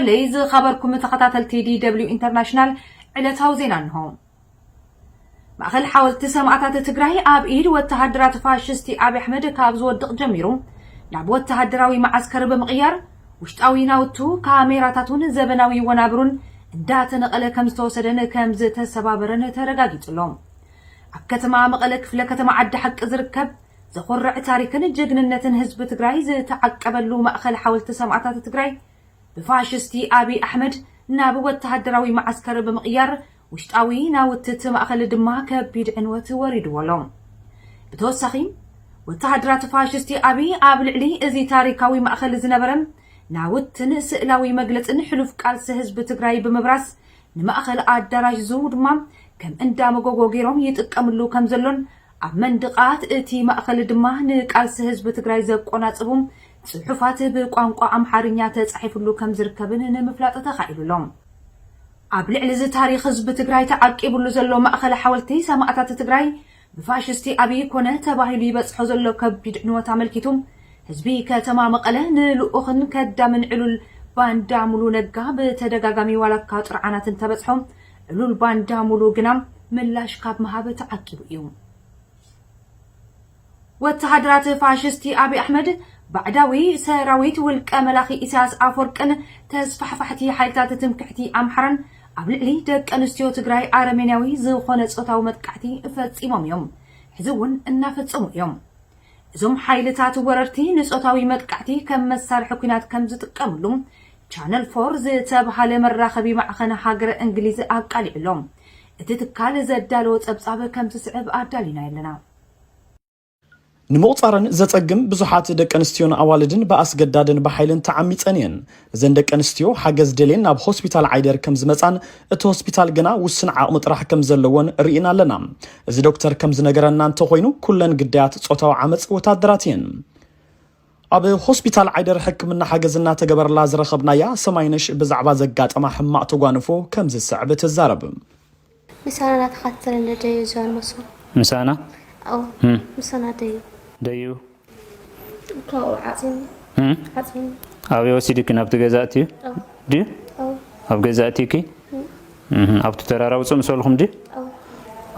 ለይ ዝኸበርኩም ተኸታተልቲ ዲ ደብሊው ኢንተርናሽናል ዕለታዊ ዜና እንሆ። ማእኸል ሓወልቲ ሰማእታት ትግራይ ኣብ ኢድ ወተሃደራት ፋሽስቲ ኣብይ ኣሕመድ ካብ ዝወድቕ ጀሚሩ ናብ ወተሃደራዊ መዓስከር ብምቕያር ውሽጣዊ ናውቱ፣ ካሜራታቱን ዘበናዊ ወናብሩን እንዳተነቐለ ከም ዝተወሰደን ከም ዝተሰባበረን ተረጋጊጹ ኣሎ። ኣብ ከተማ መቐለ ክፍለ ከተማ ዓዲ ሓቂ ዝርከብ ዘኹርዕ ታሪክን ጅግንነትን ህዝቢ ትግራይ ዝተዓቀበሉ ማእኸል ሓወልቲ ሰማእታት ትግራይ ብፋሽስቲ ኣብይ ኣሕመድ ናብ ወተሃደራዊ መዓስከር ብምቕያር ውሽጣዊ ናውቲ እቲ ማእኸል ድማ ከቢድ ዕንወት ወሪድዎ ኣሎ። ብተወሳኺ ወተሃደራት ፋሽስቲ ኣብይ ኣብ ልዕሊ እዚ ታሪካዊ ማእኸል ዝነበረ ናውትን ስእላዊ መግለፅን ሕሉፍ ቃልሲ ህዝቢ ትግራይ ብምብራስ ንማእኸል ኣዳራሽ ዙ ድማ ከም እንዳ መጎጎ ገይሮም ይጥቀምሉ ከም ዘሎን ኣብ መንድቓት እቲ ማእኸል ድማ ንቃልሲ ህዝቢ ትግራይ ዘቆናጽቡ ጽሑፋት ብቋንቋ ኣምሓርኛ ተጻሒፍሉ ከም ዝርከብን ንምፍላጥ ተኻኢሉ ኣሎ። ኣብ ልዕሊ እዚ ታሪኽ ህዝቢ ትግራይ ተዓቂቡሉ ዘሎ ማእኸል ሓወልቲ ሰማእታት ትግራይ ብፋሽስቲ ኣብይ ኮነ ተባሂሉ ይበጽሖ ዘሎ ከቢድ ዕንወት ኣመልኪቱ ህዝቢ ከተማ መቐለ ንልኡኽን ከዳምን ዕሉል ባንዳ ሙሉ ነጋ ብተደጋጋሚ ዋላ እካ ጥርዓናት እንተበጽሖ ዕሉል ባንዳ ሙሉ ግና ምላሽ ካብ ምሃብ ተዓቂቡ እዩ። ወተሃደራት ፋሽስቲ ኣብይ ኣሕመድ ባዕዳዊ ሰራዊት ውልቀ መላኺ ኢሳያስ ኣፈወርቅን ተስፋሕፋሕቲ ሓይልታት ትምክሕቲ ኣምሓራን ኣብ ልዕሊ ደቂ ኣንስትዮ ትግራይ ኣረሜንያዊ ዝኾነ ጾታዊ መጥቃዕቲ ፈጺሞም እዮም። ሕዚ እውን እናፈጸሙ እዮም። እዞም ሓይልታት ወረርቲ ንጾታዊ መጥቃዕቲ ከም መሳርሒ ኲናት ከም ዝጥቀምሉ ቻነል ፎር ዝተብሃለ መራኸቢ ማዕኸን ሃገረ እንግሊዝ ኣቃሊዑ ኣሎ። እቲ ትካል ዘዳለዎ ጸብጻብ ከም ዝስዕብ ኣዳሊና ኣለና። ንምቑጻረን ዘጸግም ብዙሓት ደቂ ኣንስትዮን ኣዋልድን ብኣስገዳድን ብሓይልን ተዓሚጸን እየን። እዘን ደቂ ኣንስትዮ ሓገዝ ደልየን ናብ ሆስፒታል ዓይደር ከም ዝመጻን እቲ ሆስፒታል ግና ውስን ዓቕሚ ጥራሕ ከም ዘለዎን ርኢና ኣለና። እዚ ዶክተር ከም ዝነገረና እንተኾይኑ ኩለን ግዳያት ጾታዊ ዓመጽ ወታደራት እየን። ኣብ ሆስፒታል ዓይደር ሕክምና ሓገዝ እናተገበረላ ዝረኸብናያ ሰማይነሽ ብዛዕባ ዘጋጠማ ሕማቕ ተጓንፎ ከም ዝስዕብ ትዛረብ። ምሳና እናተኻተለ ደዩ እዚዋን መስሎ። ምሳና? ኣዎ፣ ምሳና ደዩ። ደዩ? ካብኡ ዓፂኑ። ዓፂኑ። ኣበይ ወሲዱኪ? ናብቲ ገዛ እትዩ? ድዩ? ኣብ ገዛ እትዩኪ? ኣብቲ ተራራ ውፅእ ምስ በልኹም ድዩ?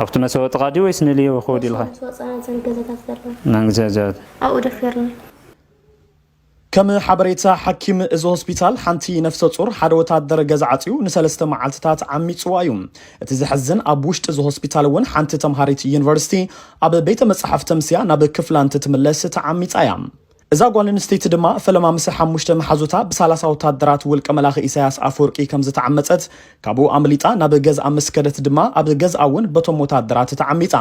ኣብቲ መሰወ ጥቓ ድዩ ወይስ ንልዮ ክወዲ ኢልኻ? ዝወፃና ዘን ገዛታት ዘሎ። ናን ገዛታት። ኣብኡ ደፊርኒ። ከም ሓበሬታ ሓኪም እዚ ሆስፒታል፣ ሓንቲ ነፍሰ ጹር ሓደ ወታደር ገዛ ዓጽዩ ንሰለስተ መዓልትታት ዓሚጽዋ እዩ። እቲ ዘሕዝን፣ ኣብ ውሽጢ እዚ ሆስፒታል እውን ሓንቲ ተምሃሪት ዩኒቨርሲቲ ኣብ ቤተ መጻሕፍቲ ኣምስያ ናብ ክፍላ እንትትምለስ ተዓሚጻ እያ። እዛ ጓል ኣንስተይቲ ድማ ፈለማ ምስ ሓሙሽተ መሓዙታ ብሳላሳ ወታደራት ውልቀ መላኺ ኢሳያስ ኣፈወርቂ ከም ዝተዓመጸት ካብኡ ኣምሊጣ ናብ ገዝኣ ምስ ከደት ድማ ኣብ ገዝኣ እውን በቶም ወታደራት ተዓሚጻ።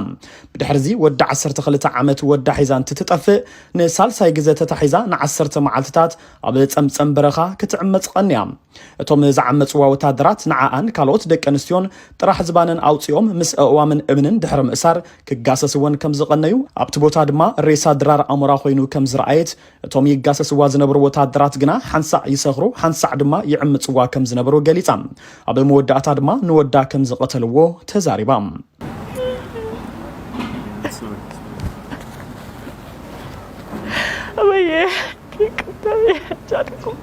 ብድሕርዚ ወዲ ዓሰርተ ክልተ ዓመት ወዳ ሒዛ እንትትጠፍእ ንሳልሳይ ግዘ ተታሒዛ ንዓሰርተ መዓልትታት ኣብ ጸምጸም በረኻ ክትዕመጽ ቀንያ። እቶም ዝዓመጽዋ ወታደራት ንዓኣን ካልኦት ደቂ ኣንስትዮን ጥራሕ ዝባነን ኣውጺኦም ምስ ኣእዋምን እምንን ድሕሪ ምእሳር ክጋሰስወን ከም ዝቐነዩ ኣብቲ ቦታ ድማ ሬሳ ድራር ኣሞራ ኮይኑ ከም ዝረኣየት እቶም ይጋሰስዋ ዝነበሩ ወታደራት ግና ሓንሳዕ ይሰኽሩ ሓንሳዕ ድማ ይዕምጽዋ ከም ዝነበሩ ገሊጻ። ኣብ መወዳእታ ድማ ንወዳ ከም ዝቐተልዎ ተዛሪባ። ወየ ይቅርታ ብያቻልኩም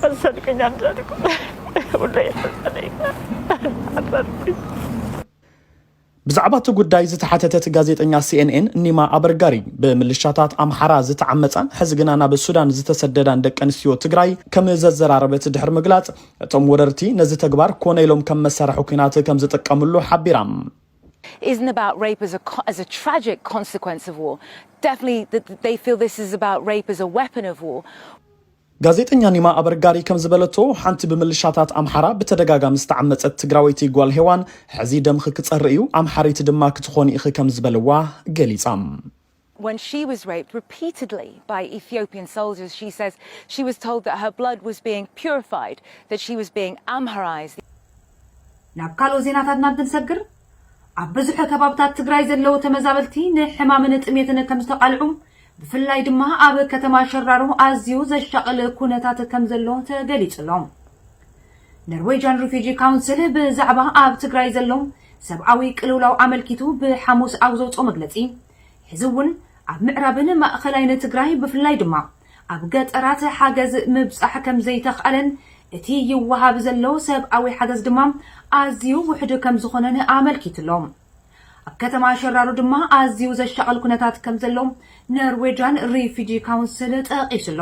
መሰልኩኝ አልቻልኩም። ሁሉ የፈጸመኝ አልቻልኩኝ። ብዛዕባ እቲ ጉዳይ ዝተሓተተት ጋዜጠኛ ሲኤንኤን ኒማ ኣበርጋሪ፣ ብምልሻታት ኣምሓራ ዝተዓመጻን ሕዚ ግና ናብ ሱዳን ዝተሰደዳን ደቂ ኣንስትዮ ትግራይ ከም ዘዘራረበት ድሕሪ ምግላጽ፣ እቶም ወረርቲ ነዚ ተግባር ኮነ ኢሎም ከም መሳርሒ ኲናት ከም ዝጥቀምሉ ሓቢራ። Isn't about rape as a, as a tragic consequence of war. Definitely, they feel this is about rape as a weapon of war. ጋዜጠኛ ኒማ ኣበርጋሪ ከም ዝበለቶ፣ ሓንቲ ብምልሻታት ኣምሓራ ብተደጋጋሚ ዝተዓመጸት ትግራወይቲ ጓል ሄዋን፣ ሕዚ ደምኺ ክጸሪ እዩ፣ ኣምሓሪት ድማ ክትኾኒ ኢኺ ከም ዝበልዋ ገሊጻ። When she was raped repeatedly by Ethiopian soldiers, she says she was told that her blood was being purified, that she was being Amharized. ናብ ካልኦት ዜናታትና እንትንሰግር፣ ኣብ ብዙሕ ከባብታት ትግራይ ዘለዉ ተመዛበልቲ ንሕማምን ጥሜትን ከም ዝተቓልዑ፣ ብፍላይ ድማ ኣብ ከተማ ሸራሮ ኣዝዩ ዘሻቕል ኩነታት ከም ዘሎ ተገሊጹ ኣሎ። ኖርዌጃን ሪፊጂ ካውንስል ብዛዕባ ኣብ ትግራይ ዘሎ ሰብኣዊ ቅልውላው ኣመልኪቱ ብሓሙስ ኣብ ዘውፅኦ መግለፂ፣ ሕዚ እውን ኣብ ምዕራብን ማእኸላይን ትግራይ ብፍላይ ድማ ኣብ ገጠራት ሓገዝ ምብጻሕ ከም ዘይተኽኣለን እቲ ይወሃብ ዘሎ ሰብኣዊ ሓገዝ ድማ ኣዝዩ ውሕድ ከም ዝኾነን ኣመልኪቱ ኣሎ። ኣብ ከተማ ሸራሮ ድማ ኣዝዩ ዘሻቕል ኩነታት ከም ዘሎ ኖርዌጃን ሪፊጂ ካውንስል ጠቒሱ ኣሎ።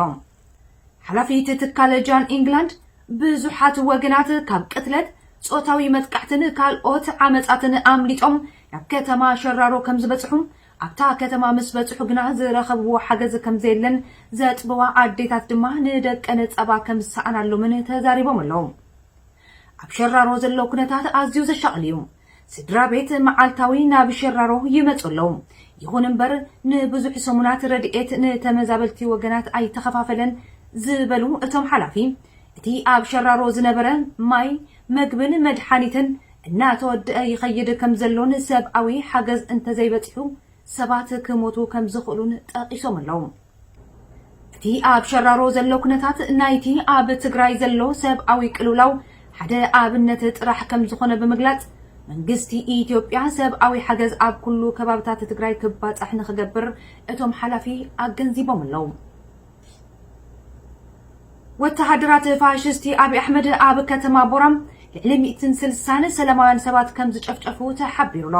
ሓላፊት ትካል ጃን ኢንግላንድ ብዙሓት ወገናት ካብ ቅትለት፣ ጾታዊ መጥቃዕትን ካልኦት ዓመጻትን ኣምሊጦም ናብ ከተማ ሸራሮ ከም ዝበጽሑ፣ ኣብታ ከተማ ምስ በጽሑ ግና ዝረኸብዎ ሓገዝ ከም ዘየለን ዘጥብዋ ኣዴታት ድማ ንደቀን ጸባ ከም ዝሰኣናሎምን ተዛሪቦም ኣለዉ። ኣብ ሸራሮ ዘሎ ኩነታት ኣዝዩ ዘሻቕል እዩ። ስድራ ቤት መዓልታዊ ናብ ሸራሮ ይመጹ ኣለዉ። ይኹን እምበር ንብዙሕ ሰሙናት ረድኤት ንተመዛበልቲ ወገናት ኣይተኸፋፈለን ዝበሉ እቶም ሓላፊ፣ እቲ ኣብ ሸራሮ ዝነበረ ማይ፣ መግብን መድሓኒትን እናተወደአ ይኸይድ ከም ዘሎን ሰብኣዊ ሓገዝ እንተዘይበጺሑ ሰባት ክሞቱ ከም ዝኽእሉን ጠቒሶም ኣለዉ። እቲ ኣብ ሸራሮ ዘሎ ኩነታት ናይቲ ኣብ ትግራይ ዘሎ ሰብኣዊ ቅልውላው ሓደ ኣብነት ጥራሕ ከም ዝኾነ ብምግላጽ፣ መንግስቲ ኢትዮጵያ ሰብኣዊ ሓገዝ ኣብ ኩሉ ከባብታት ትግራይ ክባጻሕ ንኽገብር እቶም ሓላፊ ኣገንዚቦም ኣለዉ። ወተሃደራት ፋሽስቲ ኣብይ ኣሕመድ ኣብ ከተማ ቦራ ልዕሊ ሚእትን ስልሳን ሰላማውያን ሰባት ከም ዝጨፍጨፉ ተሓቢሩ ኣሎ።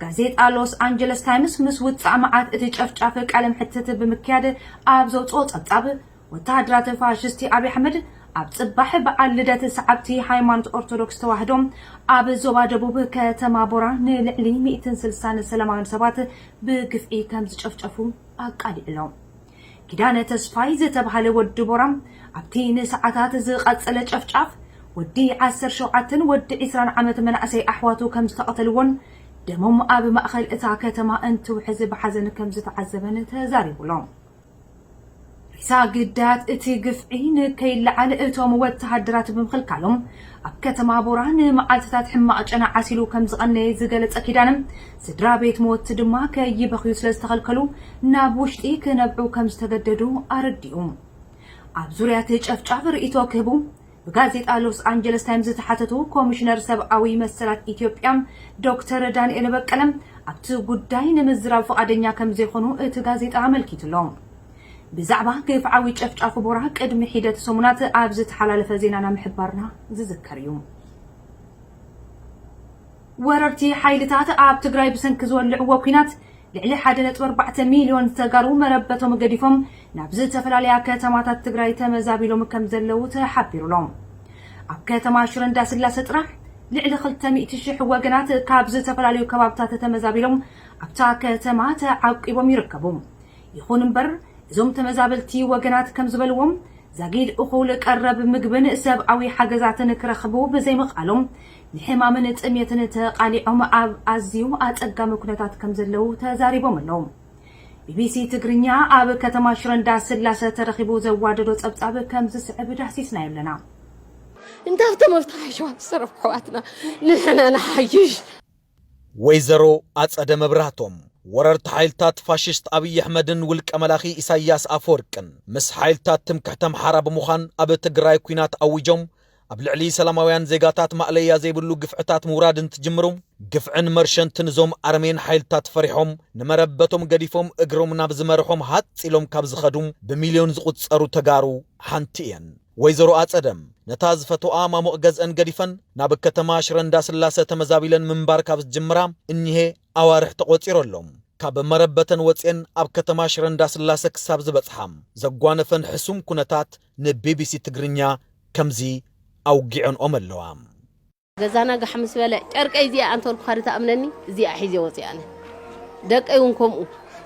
ጋዜጣ ሎስ ኣንጀለስ ታይምስ ምስ ውጻእ መዓት እቲ ጨፍጫፍ ቃለ ምሕትት ብምክያድ ኣብ ዘውጽኦ ጸብጻብ፣ ወተሃደራት ፋሽስቲ ኣብይ ኣሕመድ ኣብ ጽባሕ በዓል ልደት ሰዓብቲ ሃይማኖት ኦርቶዶክስ ተዋህዶ ኣብ ዞባ ደቡብ ከተማ ቦራ ንልዕሊ ሚእትን ስልሳን ሰላማውያን ሰባት ብግፍዒ ከም ዝጨፍጨፉ ኣቃሊዑ ኣሎ። ኪዳነ ተስፋይ ዝተባህለ ወዲ ቦራ ኣብቲ ንሰዓታት ዝቐጸለ ጨፍጫፍ ወዲ ዓሰርተ ሸውዓተን ወዲ ዕስራን ዓመት መናእሰይ ኣሕዋቱ ከም ዝተቐተልዎን ደሞም ኣብ ማእኸል እታ ከተማ እንትውሕዝ ብሓዘን ከም ዝተዓዘበን ተዛሪቡ ኣሎ። ሬሳ ግዳያት እቲ ግፍዒ ንከይለዓል እቶም ወተሃደራት ብምኽልካሎም ኣብ ከተማ ቦራ ንመዓልትታት ሕማቕ ጨና ዓሲሉ ከም ዝቐነየ ዝገለጸ ኪዳነ፣ ስድራ ቤት ሞት ድማ ከይበኽዩ ስለ ዝተኸልከሉ ናብ ውሽጢ ክነብዑ ከም ዝተገደዱ ኣረዲኡ። ኣብ ዙርያ እቲ ጨፍጫፍ ርእይቶ ክህቡ ብጋዜጣ ሎስ ኣንጀለስ ታይምስ ዝተሓተቱ ኮሚሽነር ሰብኣዊ መሰላት ኢትዮጵያ ዶክተር ዳንኤል በቀለ ኣብቲ ጉዳይ ንምዝራብ ፍቓደኛ ከም ዘይኾኑ እቲ ጋዜጣ ኣመልኪቱ ኣሎ። ብዛዕባ ግፍዓዊ ጨፍጫፍ ቦራ ቅድሚ ሒደት ሰሙናት ኣብ ዝተሓላለፈ ዜናና ምሕባርና ዝዝከር እዩ። ወረርቲ ሓይልታት ኣብ ትግራይ ብሰንኪ ዝወልዕዎ ኲናት ልዕሊ ሓደ ነጥቢ ኣርባዕተ ሚልዮን ተጋሩ መረበቶም ገዲፎም ናብ ዝተፈላለያ ከተማታት ትግራይ ተመዛቢሎም ከም ዘለዉ ተሓቢሩ ኣሎ። ኣብ ከተማ ሽረ እንዳስላሰ ጥራሕ ልዕሊ ክልተ ሚእቲ ሽሕ ወገናት ካብ ዝተፈላለዩ ከባብታት ተመዛቢሎም ኣብታ ከተማ ተዓቂቦም ይርከቡ። ይኹን እምበር እዞም ተመዛበልቲ ወገናት ከም ዝበልዎም ዛጊድ እኹል ቀረብ ምግብን ሰብኣዊ ሓገዛትን ክረኽቡ ብዘይምኽኣሎም ንሕማምን ጥሜትን ተቓሊዖም ኣብ ኣዝዩ ኣጸጋሚ ኩነታት ከም ዘለዉ ተዛሪቦም ኣለዉ። ቢቢሲ ትግርኛ ኣብ ከተማ ሽረ እንዳስላሰ ተረኺቡ ዘዋደዶ ጸብጻብ ከም ዝስዕብ ዳህሲስናዮ ኣለና። እንተ ኣብቶም ኣብቲ ሓሸዋ ዝሰረፉ ኣሕዋትና ንሕና ንሓይሽ። ወይዘሮ ኣጸደ መብራህቶም፣ ወረርቲ ሓይልታት ፋሽስት ኣብይ ኣሕመድን ውልቀ መላኺ ኢሳያስ ኣፈወርቅን ምስ ሓይልታት ትምክሕቲ ኣምሓራ ብምዃን ኣብ ትግራይ ኲናት ኣዊጆም ኣብ ልዕሊ ሰላማውያን ዜጋታት ማእለያ ዘይብሉ ግፍዕታት ምውራድ እንትጅምሩ፣ ግፍዕን መርሸንትን እዞም ኣረሜን ሓይልታት ፈሪሖም ንመረበቶም ገዲፎም እግሮም ናብ ዝመርሖም ሃጽ ኢሎም ካብ ዝኸዱ ብሚልዮን ዝቑጸሩ ተጋሩ ሓንቲ እየን። ወይዘሮ ኣጸደም ነታ ዝፈትወኣ ማሙቕ ገዝአን ገዲፈን ናብ ከተማ ሽረ እንዳስላሰ ተመዛቢለን ምንባር ካብ ዝጅምራ እኒሄ ኣዋርሕ ተቖጺሩ ኣሎ። ካብ መረበተን ወጺኤን ኣብ ከተማ ሽረ እንዳስላሰ ክሳብ ዝበጽሓ ዘጓነፈን ሕሱም ኩነታት ንቢቢሲ ትግርኛ ከምዚ ኣውጊዐንኦም ኣለዋ። ገዛና ጋሕ ምስ በለ ጨርቀይ እዚኣ ኣንተልኩኻ ድትኣምነኒ እዚኣ ሒዘ ወፂኣ ኣነ። ደቀይ እውን ከምኡ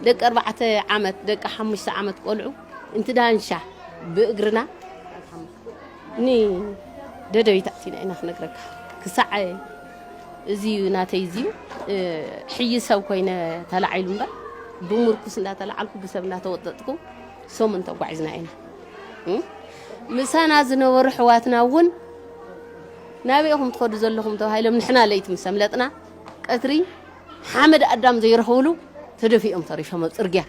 ደቂ ኣርባዕተ ዓመት ደቂ ሓሙሽተ ዓመት ቆልዑ እንትዳንሻ ብእግርና ንደደቢት ኣእቲና ኢና ክነግረካ ክሳዕ እዚ እዩ ናተይ እዚ እዩ ሕይ ሰብ ኮይነ ተላዒሉ እምበር ብምርኩስ እንዳተላዓልኩ ብሰብ እንዳተወጠጥኩ ሰሙን ተጓዒዝና ኢና። ምሳና ዝነበሩ ኣሕዋትና እውን ናበይ ኢኹም ትኸዱ ዘለኹም ተባሂሎም ንሕና ለይቲ ምስ ኣምለጥና ቀትሪ ሓመድ ኣዳም ዘይረኽብሉ ተደፊኦም ተሪፎም ኣብ ፅርግያ።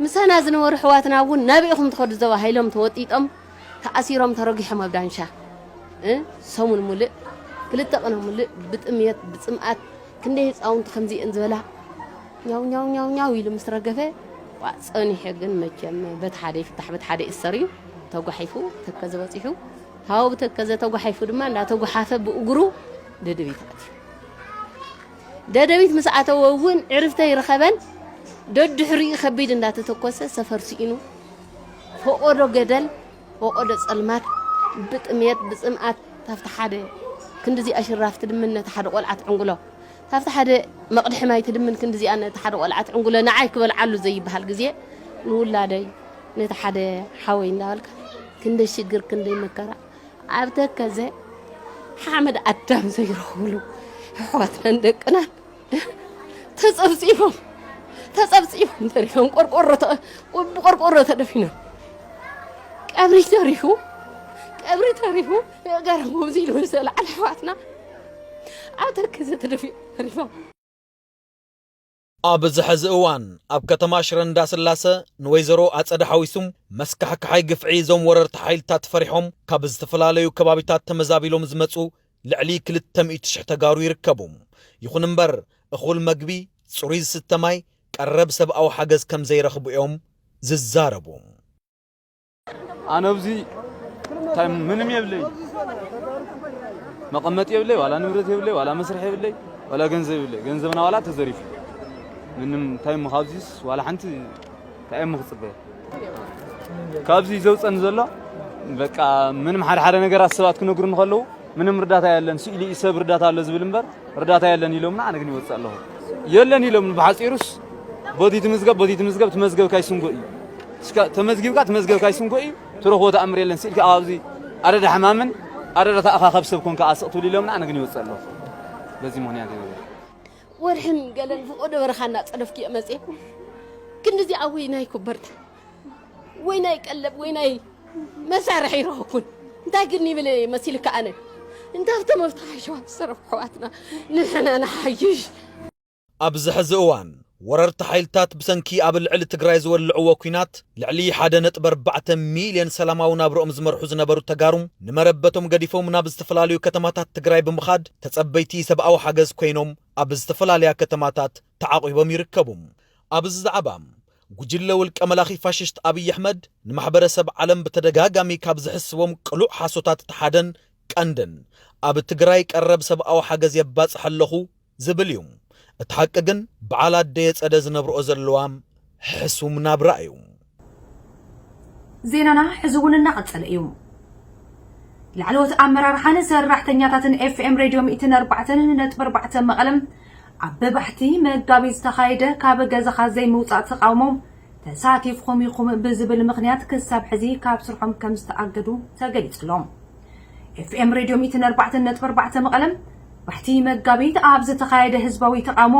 ምሳና ዝነበሩ ኣሕዋትና እውን ናበይ ኢኹም ትኸዱ ተባሂሎም ተወጢጦም ተኣሲሮም ተረጊሖም ኣብ ዳንሻ ሰሙን ሙልእ ክልተ ቅነ ሙልእ ብጥምየት ብፅምኣት ክንደይ ህፃውንቲ ከምዚአን ዝበላ ኛው ኛው ኛው ኛው ኢሉ ምስ ረገፈ ጸኒሑ ግን መቸም በቲ ሓደ ይፍታሕ በቲ ሓደ ይእሰር እዩ። ተጓሒፉ ተከዘ በጺሑ፣ ካብኡ ብተከዘ ተጓሒፉ ድማ እንዳተጓሓፈ ብእግሩ ደደቢት ኣትዩ። ደደቢት ምስ ኣተወ እውን ዕርፍቲ ኣይረኸበን። ደድሕሪኡ ከቢድ እንዳተተኮሰ ሰፈር ስኢኑ፣ ፈቆዶ ገደል፣ ፈቆዶ ጸልማት፣ ብጥምየት ብጽምኣት፣ ካብቲ ሓደ ክንድዚ ኣሽራፍ ትድምን ነቲ ሓደ ቆልዓ ትዕንጉሎ፣ ካብቲ ሓደ መቕድሒ ማይ ትድምን ክንድዚኣ ነቲ ሓደ ቆልዓ ትዕንጉሎ፣ ንዓይ ክበልዓሉ ዘይበሃል ግዜ፣ ንውላደይ፣ ነቲ ሓደ ሓወይ እንዳበልካ፣ ክንደይ ሽግር ክንደይ መከራ። ኣብ ተከዘ ሓመድ ኣዳም ዘይረኽብሉ ኣሕዋትናን ደቅናን ተጸብጺቦም፣ ተጸብጺቦም ተሪፎም፣ ቆርቆሮ ተ-፣ ብቆርቆሮ ተደፊኖም፣ ቀብሪ ተሪፉ፣ ቀብሪ ተሪፉ፣ የጋረሞም ኢሉ ዝተላዕለ ኣሕዋትና ኣብ ተከዘ ተደፊኦም ተሪፎም። ኣብዚ ሕዚ እዋን ኣብ ከተማ ሽረ እንዳስላሰ ንወይዘሮ ኣጸደ ሓዊሱ መስካሕክሓይ ግፍዒ እዞም ወረርቲ ሓይልታት ፈሪሖም ካብ ዝተፈላለዩ ከባቢታት ተመዛቢሎም ዝመጹ ልዕሊ ክልተ ሚእቲ ሽሕ ተጋሩ ይርከቡ። ይኹን እምበር እኹል መግቢ፣ ጽሩይ ዝስተ ማይ፣ ቀረብ ሰብኣዊ ሓገዝ ከም ዘይረኽቡ እዮም ዝዛረቡ። ኣነ ኣብዚ እንታይ ምንም የብለይ፣ መቐመጢ የብለይ፣ ዋላ ንብረት የብለይ፣ ዋላ መስርሒ የብለይ፣ ዋላ ገንዘብ የብለይ። ገንዘብና ዋላ ተዘሪፉ ምንም እንታይ እሞ ካብዚስ ዋላ ሓንቲ እንታይ እሞ ክፅበ ካብዚ ዘውፀኒ ዘሎ በቃ ምንም ሓደ ሓደ ነገራት ሰባት ክነግሩኒ ከለዉ ምንም ርዳታ የለን፣ ስኢሉ እዩ ሰብ ርዳታ ኣሎ ዝብል እምበር ርዳታ የለን ኢሎምና፣ ኣነ ግን ይወፅእ ኣለኹ። የለን ኢሎምኒ ብሓፂሩስ፣ ቦቲ ትምዝገብ፣ ቦቲ ትምዝገብ፣ ትመዝገብካ ይስንጎ እዩ። እስካ ተመዝጊብካ ትመዝገብካ ይስንጎ እዩ፣ ትረኽቦ ተኣምር የለን። ስኢልካ ኣብዚ ኣደዳ ሕማምን ኣደዳ ተኣኻኸብ ሰብ ኮንካ ኣስቕ ትብል ኢሎምና፣ ኣነ ግን ይወፅእ ኣለኹ። በዚ ምኽንያት እዩ። ወርሕን ገለን ፍቆዶ በረኻ እናፀደፍኩ እየ መፅየ። ክንድዚ ኣብ ወይ ናይ ኮበርታ ወይ ናይ ቀለብ ወይ ናይ መሳርሒ ይረኸብኩን። እንታይ ግን ይብል መሲልካ ኣነ? እንታይ ኣብቶም ኣብቲ ሓሸዋ ዝሰረፉ ኣሕዋትና ንሕና ንሓይሽ። ኣብዚ ሕዚ እዋን ወረርቲ ሓይልታት ብሰንኪ ኣብ ልዕሊ ትግራይ ዝወልዕዎ ኲናት ልዕሊ ሓደ ነጥቢ ኣርባዕተ ሚልዮን ሰላማዊ ናብርኦም ዝመርሑ ዝነበሩ ተጋሩ ንመረበቶም ገዲፎም ናብ ዝተፈላለዩ ከተማታት ትግራይ ብምኻድ ተጸበይቲ ሰብኣዊ ሓገዝ ኮይኖም ኣብ ዝተፈላለያ ከተማታት ተዓቒቦም ይርከቡ። ኣብዚ ዛዕባ ጉጅለ ውልቀ መላኺ ፋሽስት ኣብይ ኣሕመድ ንማሕበረሰብ ዓለም ብተደጋጋሚ ካብ ዝሕስዎም ቅሉዕ ሓሶታት እቲ ሓደን ቀንድን ኣብ ትግራይ ቀረብ ሰብኣዊ ሓገዝ የባፅሕ ኣለኹ ዝብል እዩ። እቲ ሓቂ ግን በዓል ኣደየ ፀደ ዝነብርኦ ዘለዋ ሕሱም ናብራ እዩ። ዜናና ሕዚ እውን እናቐጸለ እዩ። ላዕለዎት ኣመራርሓን ሰራሕተኛታትን ኤፍኤም ሬድዮ ሚእትን ኣርባዕተን ነጥቢ ኣርባዕተ መቐለም ኣብ ባሕቲ መጋቢት ዝተኻየደ ካብ ገዛኻ ዘይምውጻእ ተቓውሞ ተሳቲፍኹም ኢኹም ብዝብል ምኽንያት ክሳብ ሕዚ ካብ ስርሖም ከም ዝተኣገዱ ተገሊጹ ኣሎ። ኤፍኤም ሬድዮ ሚእትን ኣርባዕተን ነጥቢ ኣርባዕተ መቐለም ባሕቲ መጋቢት ኣብ ዝተኻየደ ህዝባዊ ተቓውሞ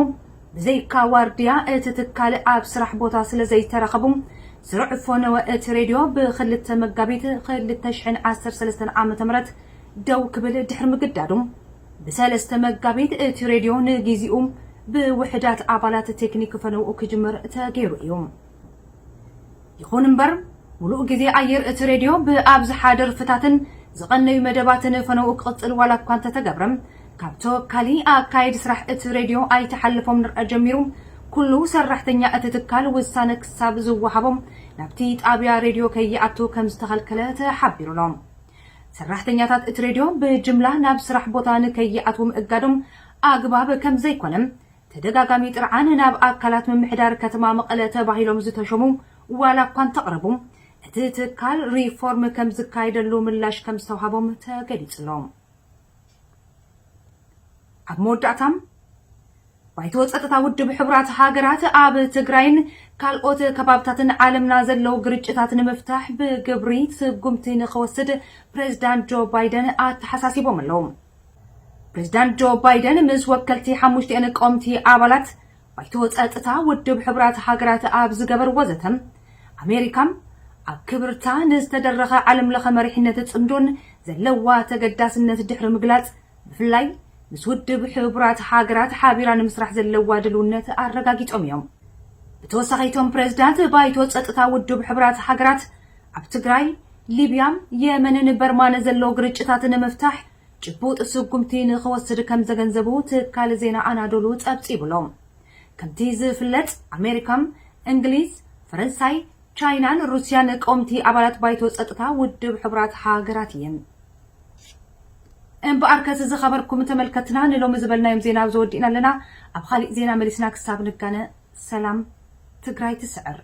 ብዘይካ ዋርድያ እቲ ትካል ኣብ ስራሕ ቦታ ስለ ዘይተረኸቡ ስሩዕ ፈነወ እቲ ሬድዮ ብክልተ መጋቢት ክልተ ሽሕን ዓሰርተ ሰለስተን ዓመተ ምህረት ደው ክብል ድሕሪ ምግዳዱ ብሰለስተ መጋቢት እቲ ሬድዮ ንጊዜኡ ብውሕዳት ኣባላት ቴክኒክ ፈነውኡ ክጅምር ተገይሩ እዩ። ይኹን እምበር ሙሉእ ግዜ ኣየር እቲ ሬድዮ ብኣብዝሓ ደርፍታትን ዝቐነዩ መደባትን ፈነውኡ ክቕጽል ዋላ እኳ እንተተገብረ ካብ ተወካሊ ኣካየዲ ስራሕ እቲ ሬድዮ ኣይተሓልፎም ንርኣ ጀሚሩ ኩሉ ሰራሕተኛ እቲ ትካል ውሳነ ክሳብ ዝወሃቦም ናብቲ ጣብያ ሬድዮ ከይኣቱ ከም ዝተኸልከለ ተሓቢሩ ኣሎ። ሰራሕተኛታት እቲ ሬድዮ ብጅምላ ናብ ስራሕ ቦታ ንከይኣትዉ ምእጋዶም ኣግባብ ከም ዘይኮነ ተደጋጋሚ ጥርዓን ናብ ኣካላት ምምሕዳር ከተማ መቐለ ተባሂሎም ዝተሾሙ ዋላ እኳ እንተቕረቡ እቲ ትካል ሪፎርም ከም ዝካየደሉ ምላሽ ከም ዝተውሃቦም ተገሊጹ ኣሎ። ኣብ መወዳእታ ባይቶ ጸጥታ ውድብ ሕቡራት ሃገራት ኣብ ትግራይን ካልኦት ከባብታትን ዓለምና ዘለዉ ግርጭታት ንምፍታሕ ብግብሪ ስጉምቲ ንኽወስድ ፕሬዝዳንት ጆ ባይደን ኣተሓሳሲቦም ኣለዉ። ፕሬዝዳንት ጆ ባይደን ምስ ወከልቲ ሓሙሽቲአን ቀወምቲ ኣባላት ባይቶ ጸጥታ ውድብ ሕቡራት ሃገራት ኣብ ዝገበርዎ ዘተ ኣሜሪካ ኣብ ክብርታ ንዝተደረኸ ዓለም ለኸ መሪሕነት ጽምዶን ዘለዋ ተገዳስነት ድሕሪ ምግላጽ ብፍላይ ምስ ውድብ ሕቡራት ሃገራት ሓቢራ ንምስራሕ ዘለዋ ድልውነት ኣረጋጊጾም እዮም። ብተወሳኺ እቶም ፕሬዝዳንት ባይቶ ጸጥታ ውድብ ሕቡራት ሃገራት ኣብ ትግራይ፣ ሊብያ፣ የመንን በርማን ዘለዉ ግርጭታት ንምፍታሕ ጭቡጥ ስጉምቲ ንኽወስድ ከም ዘገንዘቡ ትካል ዜና ኣናዶሉ ጸብጺቡ ኣሎ። ከምቲ ዝፍለጥ ኣሜሪካ፣ እንግሊዝ፣ ፈረንሳይ፣ ቻይናን ሩስያን ቀወምቲ ኣባላት ባይቶ ጸጥታ ውድብ ሕቡራት ሃገራት እየን። እምበኣርከስ ዝኸበርኩም ተመልከትና፣ ንሎሚ ዝበልናዮም ዜና ኣብዚ ወዲእና ኣለና። ኣብ ካሊእ ዜና መሊስና ክሳብ ንጋነ፣ ሰላም፣ ትግራይ ትስዕር።